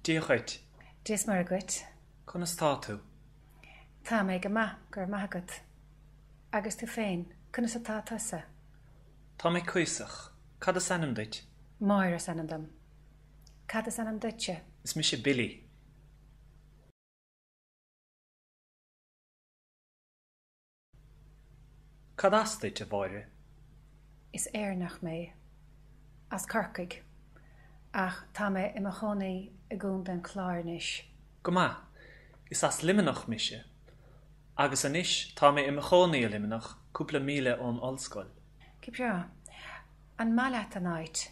Dia dhuit. Dia is Muire dhuit. Conas tá tú? Tá mé go maith, go raibh maith agat. Agus tú féin, conas atá tusa? Tá mé cuíosach. Cad is ainm duit? Máire is ainm dom. Cad is ainm duitse? Is mise Billy. Cad as duit, a Mháire? Is Éireannach mé. As Corcaigh. Ach tá mé i mo chónaí i gContae an Chláir anois. Go maith. Is as Luimneach mise. Agus anois tá mé i mo chónaí i Luimneach, cúpla míle ón ollscoil. Go breá. An maith leat an áit?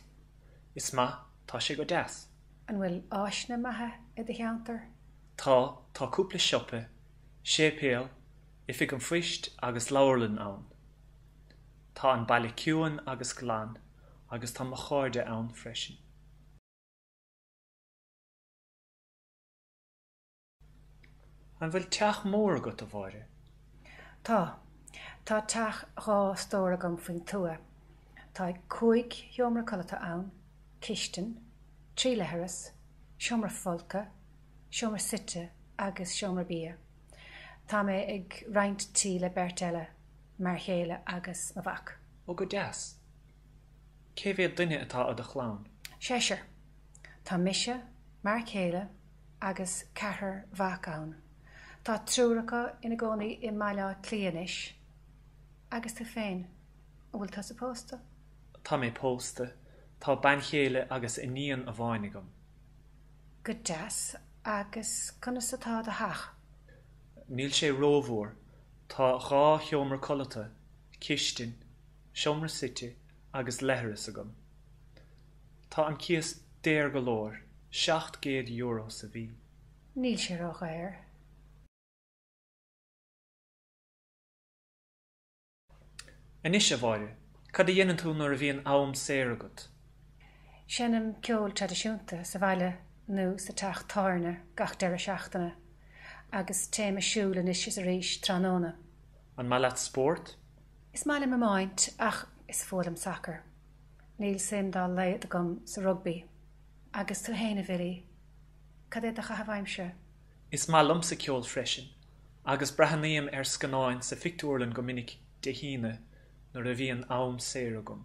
Is maith, tá sé go deas. An bhfuil áiseanna maithe i do cheantar? Tá, tá cúpla siopa, séipéal, oifig an phoist agus leabharlann ann. Tá an baile ciúin agus glan agus tá mo chairde ann freisin. An bhfuil teach mór agat, a Mháire? Tá. Tá teach dha stór agam faoin tuath. Tá cúig sheomra codlata ann, cistin, tri leithreas, seomra folctha, seomra suite agus seomra bia. Tá mé ag roinnt tí le beirt eile, m'fhear chéile agus mo mhac. Ó go deas. Cé mhéad duine atá i do chlann? Seisear. Tá mise, m'fhear céile agus ceathrar mhac ann. Tá triúr acu ina gcónaí i mBaile Átha Cliath anois. Agus tú féin, an bhfuil tusa pósta? Tá mé pósta. Tá bean chéile agus iníon amháin agam. Go deas. Agus conas atá do theach? Níl sé rómhór. Tá dha sheomra codlata, cistin, seomra suite agus leithreas agam. Tá an cíos daor go leor, €700 sa mhí. Níl sé ródhaor. Anois, a Mháire, cad a dhéanann tú nuair a bhíonn am saor agat? Seinnim ceol traidisiúnta sa bhaile nó sa teach tábhairne gach deireadh seachtaine, agus téim ag siúl anois is arís tráthnóna. An maith leat spórt? Is maith liom iomáint ach is fuath liom sacar. Níl suim dá laghad agam sa rugbaí. Agus tú féin, a Bhilly, cad é do chaitheamh aimsire? Is maith liomsa ceol freisin, agus breathnaím ar scannáin sa phictiúrlann go minic Dé hAoine nuair a bhíonn am saor agam.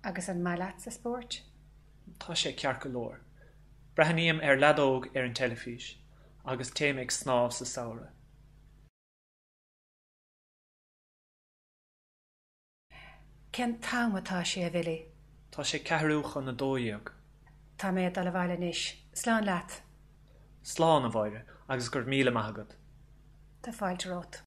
Agus an maith leatsa spórt? Tá sé ceart go leor. Breathnaím ar leadóg ar an teilifís agus téim ag snámh sa samhradh. Cén t-am atá sé, a Bhilly? Tá sé ceathrú chun a 12. Tá mé ag dul abhaile anois. Slán leat! Slán, a Mháire, agus go raibh míle maith agat. Tá fáilte romhat.